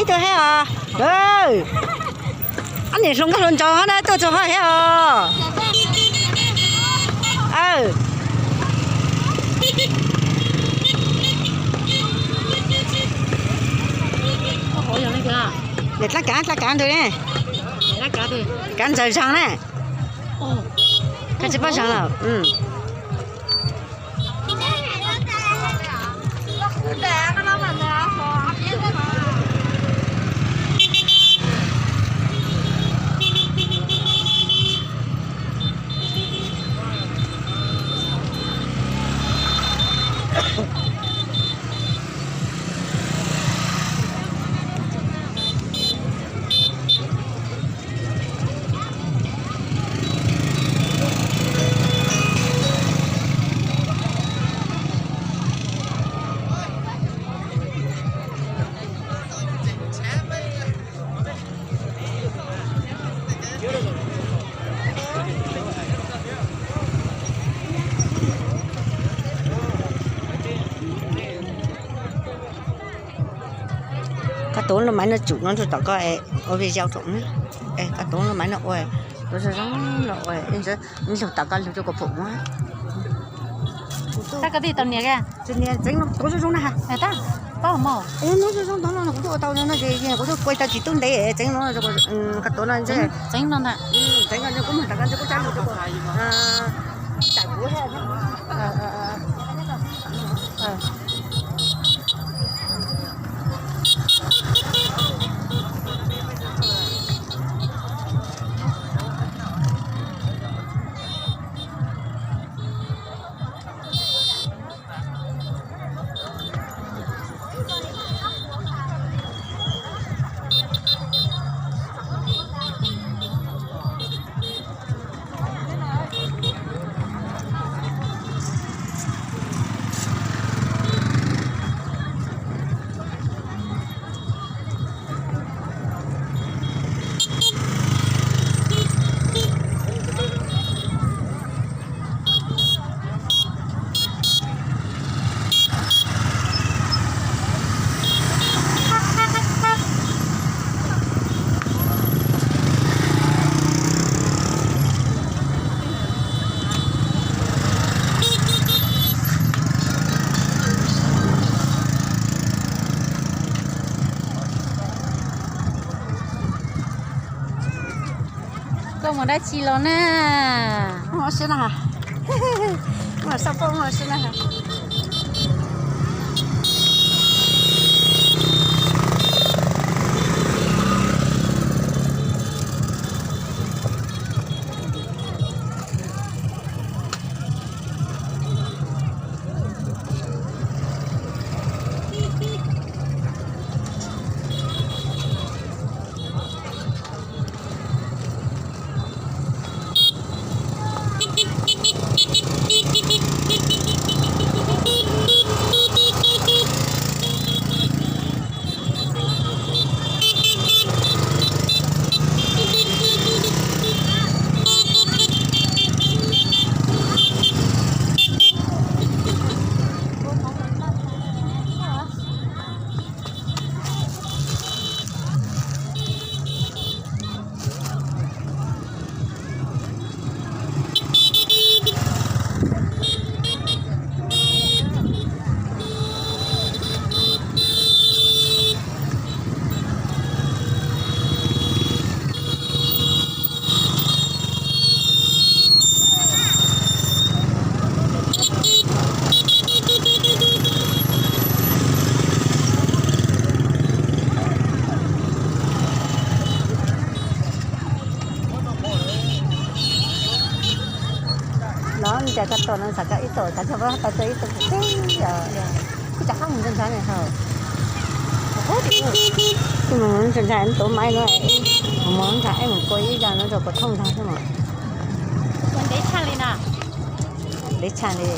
Ib tug thiab os. Ab, niam hluas nkauj hluas nraug hov na tuaj txog hov thiab os. Niam dlab kav, dlab kav ntug ne. Kav ntsaws zog na. Kav tsis paub zog lawm. Koj tuav lub maiv no tsum no rau tom koj ua video rau. Koj tuav lub maiv no ua, tuav zoo zoo no ua, lug tom koj lug rau kuv pum muab. Tab koj tij tau nias, tseev no tuav zoo zoo na. Tab, paub mog. Zoo zoo tod no kuv twb ua tau no ces kuv twb kuaj tau tsis tub ntev tseev no. Koj tuav no, tseev no ntag. Tseev no kuv muag tom koj ntshe kuv tsa lug rau kuv, tam kuv. Koj mus dab tsi los na? Muaj sib na. Muaj sab poj muaj sib na. Los cas koj tuaj no xav koj ib tug, kav tsij pab tau tuaj ib tug tib yog. Kuj rov qab mus ntshav ntshav ne hauj. Mus ntshav ntshav tuav maiv no, mus ntshav mus kua ib zag no rau kuv thooj ntag xwb mas. Ntev tshaj li na. Ntev tshaj li.